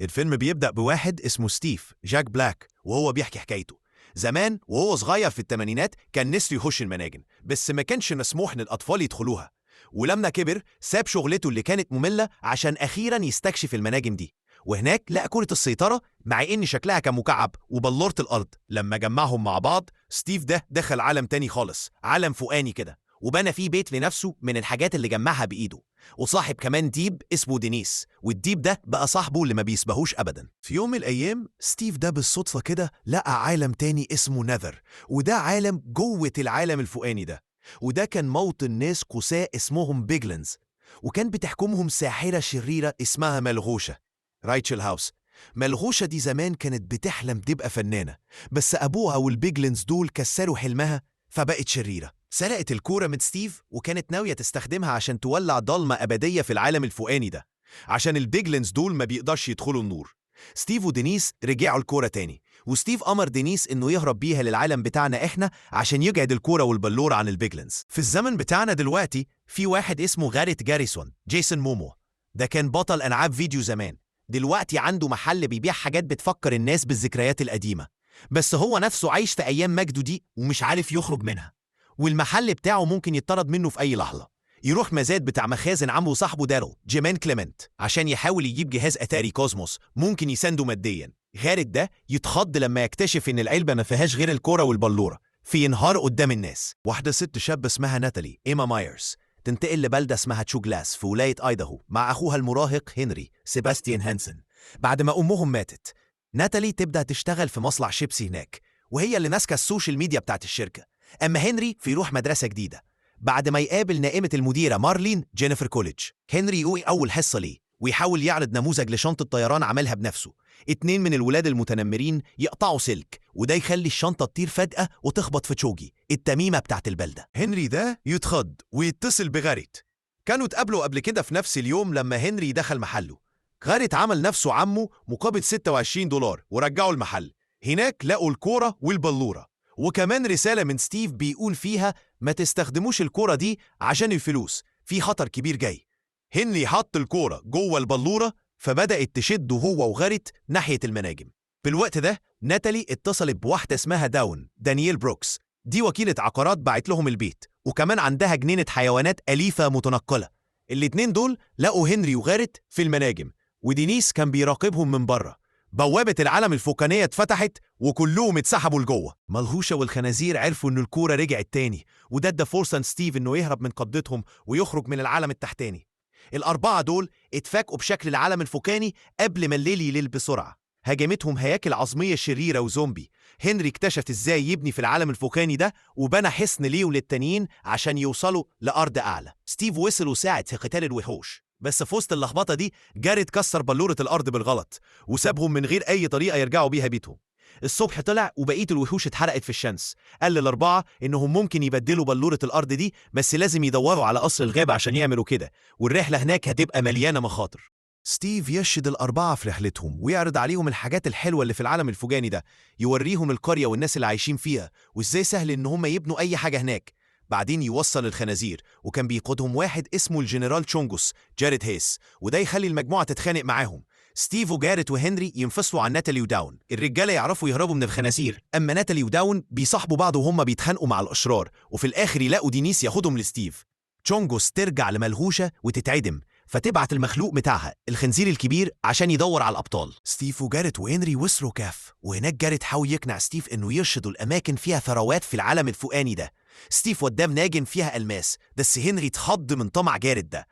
الفيلم بيبدأ بواحد اسمه ستيف جاك بلاك، وهو بيحكي حكايته. زمان وهو صغير في الثمانينات كان نفسه يخش المناجم، بس ما كانش مسموح للأطفال يدخلوها. ولما كبر ساب شغلته اللي كانت مملة عشان أخيرا يستكشف المناجم دي. وهناك لقى كرة السيطرة، مع إن شكلها كان مكعب، وبلورة الأرض. لما جمعهم مع بعض ستيف ده دخل عالم تاني خالص، عالم فوقاني كده، وبنى فيه بيت لنفسه من الحاجات اللي جمعها بإيده. وصاحب كمان ديب اسمه دينيس، والديب ده بقى صاحبه اللي ما بيسبهوش أبدا. في يوم من الأيام ستيف ده بالصدفة كده لقى عالم تاني اسمه نذر، وده عالم جوه العالم الفوقاني ده، وده كان موطن ناس قساة اسمهم piglins، وكان بتحكمهم ساحرة شريرة اسمها ملغوشة رايتشل هاوس. ملغوشة دي زمان كانت بتحلم تبقى فنانة، بس أبوها وال piglins دول كسروا حلمها فبقت شريرة. سرقت الكورة من ستيف وكانت ناوية تستخدمها عشان تولع ضلمة أبدية في العالم الفوقاني ده، عشان ال piglins دول ما بيقدرش يدخلوا النور. ستيف ودينيس رجعوا الكورة تاني، وستيف أمر دينيس إنه يهرب بيها للعالم بتاعنا إحنا عشان يبعد الكورة والبلورة عن ال piglins. في الزمن بتاعنا دلوقتي في واحد اسمه غاريت جاريسون جيسون مومو، ده كان بطل ألعاب فيديو زمان. دلوقتي عنده محل بيبيع حاجات بتفكر الناس بالذكريات القديمة، بس هو نفسه عايش في أيام مجده دي ومش عارف يخرج منها، والمحل بتاعه ممكن يطرد منه في أي لحظة. يروح مزاد بتاع مخازن عمه وصاحبه دارل جيمان كليمنت عشان يحاول يجيب جهاز أتاري كوزموس ممكن يسنده ماديا. غارت ده يتخض لما يكتشف إن العلبة ما فيهاش غير الكورة والبلورة، فينهار قدام الناس. واحدة ست شابة اسمها ناتالي إيما مايرز تنتقل لبلدة اسمها تشوجلاس في ولاية أيداهو مع أخوها المراهق هنري سيباستيان هانسن بعد ما أمهم ماتت. ناتالي تبدأ تشتغل في مصنع شيبسي هناك، وهي اللي ماسكة ال social media بتاعت الشركة. أما هنري فيروح مدرسة جديدة بعد ما يقابل نائبة المديرة مارلين جينيفر كوليدج. هنري يقوي أول حصة ليه ويحاول يعرض نموذج لشنطة طيران عملها بنفسه. 2 من الولاد المتنمرين يقطعوا سلك، وده يخلي الشنطة تطير فجأة وتخبط في تشوجي التميمة بتاعت البلدة. هنري ده يتخض ويتصل بغاريت. كانوا اتقابلوا قبل كده في نفس اليوم لما هنري دخل محله. غاريت عمل نفسه عمه مقابل $26 ورجعوا المحل. هناك لقوا الكورة والبلورة، وكمان رسالة من ستيف بيقول فيها ما تستخدموش الكورة دي عشان الفلوس، في خطر كبير جاي. هنري حط الكورة جوه البلورة فبدأت تشده هو وغاريت ناحية المناجم. في الوقت ده ناتالي اتصلت بواحدة اسمها داون دانييل بروكس، دي وكيلة عقارات باعت لهم البيت، وكمان عندها جنينة حيوانات أليفة متنقلة. الاتنين دول لقوا هنري وغاريت في المناجم، ودينيس كان بيراقبهم من بره. بوابة العالم الفوقانية اتفتحت وكلهم اتسحبوا لجوه. ملهوشة والخنازير عرفوا إن الكورة رجعت تاني، وده ادى فرصة لستيف إنه يهرب من قبضتهم ويخرج من العالم التحتاني. الأربعة دول اتفاجئوا بشكل العالم الفوقاني قبل ما الليل يليل بسرعة. هاجمتهم هياكل عظمية شريرة وزومبي. هنري اكتشف ازاي يبني في العالم الفوقاني ده، وبنى حصن ليه وللتانيين عشان يوصلوا لأرض أعلى. ستيف وصل وساعد في قتال الوحوش، بس في وسط اللخبطة دي جاريت كسر بلورة الأرض بالغلط وسابهم من غير أي طريقة يرجعوا بيها بيتهم. الصبح طلع وبقية الوحوش اتحرقت في الشمس. قال للأربعة إنهم ممكن يبدلوا بلورة الأرض دي، بس لازم يدوروا على قصر الغابة عشان يعملوا كده، والرحلة هناك هتبقى مليانة مخاطر. ستيف يرشد الأربعة في رحلتهم ويعرض عليهم الحاجات الحلوة اللي في العالم الفوقاني ده، يوريهم القرية والناس اللي عايشين فيها وإزاي سهل إن هم يبنوا أي حاجة هناك. بعدين يوصل الخنازير، وكان بيقودهم واحد اسمه الجنرال تشونجوس جاريد هيس، وده يخلي المجموعة تتخانق معاهم. ستيف وجاريت وهنري ينفصلوا عن ناتالي وداون. الرجالة يعرفوا يهربوا من الخنازير، أما ناتالي وداون بيصاحبوا بعض وهم بيتخانقوا مع الأشرار، وفي الآخر يلاقوا دينيس ياخدهم لستيف. تشونجوس ترجع لملهوشة وتتعدم، فتبعت المخلوق بتاعها الخنزير الكبير عشان يدور على الأبطال. ستيف وجاريت وهنري وصلوا كاف، وهناك جاريت حاول يقنع ستيف إنه يرشدوا الأماكن فيها ثروات في العالم الفوقاني ده. ستيف وداه مناجم فيها ألماس، بس هنري اتخض من طمع جاريت ده.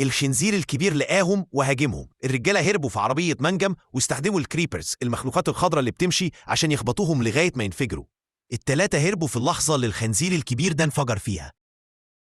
الخنزير الكبير لقاهم وهاجمهم. الرجالة هربوا في عربية منجم واستخدموا ال creepers المخلوقات الخضراء اللي بتمشي عشان يخبطوهم لغاية ما ينفجروا. التلاتة هربوا في اللحظة اللي الخنزير الكبير ده انفجر فيها.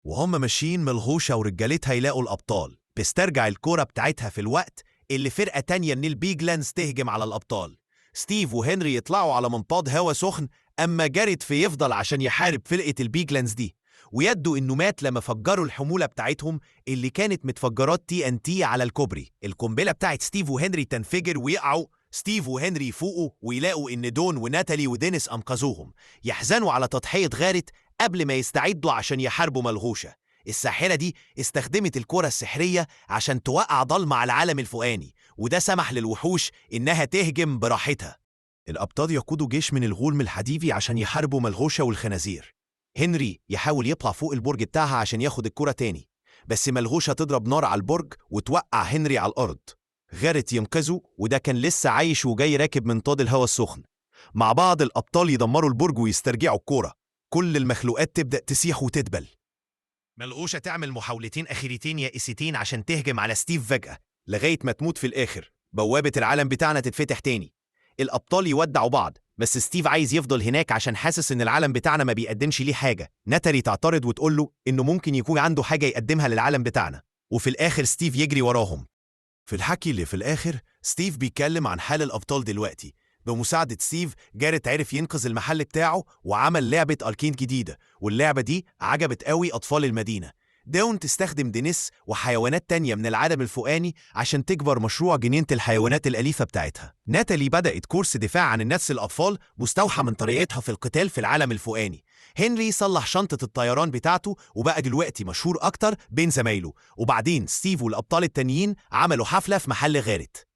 وهم ماشيين ملغوشة ورجالتها يلاقوا الأبطال. بتسترجع الكورة بتاعتها في الوقت اللي فرقة تانية من ال piglins تهجم على الأبطال. ستيف وهنري يطلعوا على منطاد هوا سخن، أما جاريت فيفضل عشان يحارب فرقة ال piglins دي، ويبدو إنه مات لما فجروا الحمولة بتاعتهم اللي كانت متفجرات TNT على الكوبري. القنبلة بتاعت ستيف وهنري تنفجر ويقعوا. ستيف وهنري يفوقوا ويلاقوا إن دون وناتالي ودينيس أنقذوهم. يحزنوا على تضحية غارت قبل ما يستعدوا عشان يحاربوا ملغوشة. الساحرة دي استخدمت الكرة السحرية عشان توقع ضلمة على العالم الفوقاني، وده سمح للوحوش إنها تهجم براحتها. الأبطال يقودوا جيش من الغولم الحديدي عشان يحاربوا ملغوشة والخنازير. هنري يحاول يطلع فوق البرج بتاعها عشان ياخد الكرة تاني، بس ملغوشة تضرب نار على البرج وتوقع هنري على الأرض. غارت ينقذه، وده كان لسه عايش وجاي راكب منطاد الهواء السخن. مع بعض الأبطال يدمروا البرج ويسترجعوا الكورة. كل المخلوقات تبدأ تسيح وتدبل. ملغوشة تعمل محاولتين أخيرتين يائستين عشان تهجم على ستيف فجأة، لغاية ما تموت في الآخر. بوابة العالم بتاعنا تتفتح تاني. الأبطال يودعوا بعض، بس ستيف عايز يفضل هناك عشان حاسس إن العالم بتاعنا ما بيقدمش ليه حاجة. ناتالي تعترض وتقول له إنه ممكن يكون عنده حاجة يقدمها للعالم بتاعنا، وفي الآخر ستيف يجري وراهم. في الحكي اللي في الآخر ستيف بيتكلم عن حال الأبطال دلوقتي. بمساعدة ستيف جاريت عرف ينقذ المحل بتاعه وعمل لعبة arcade جديدة، واللعبة دي عجبت قوي أطفال المدينة. داون تستخدم دينيس وحيوانات تانية من العالم الفوقاني عشان تكبر مشروع جنينة الحيوانات الأليفة بتاعتها. ناتالي بدأت كورس دفاع عن النفس للأطفال مستوحى من طريقتها في القتال في العالم الفوقاني. هنري صلح شنطة الطيران بتاعته وبقى دلوقتي مشهور أكتر بين زمايله. وبعدين ستيف والأبطال التانيين عملوا حفلة في محل غارت.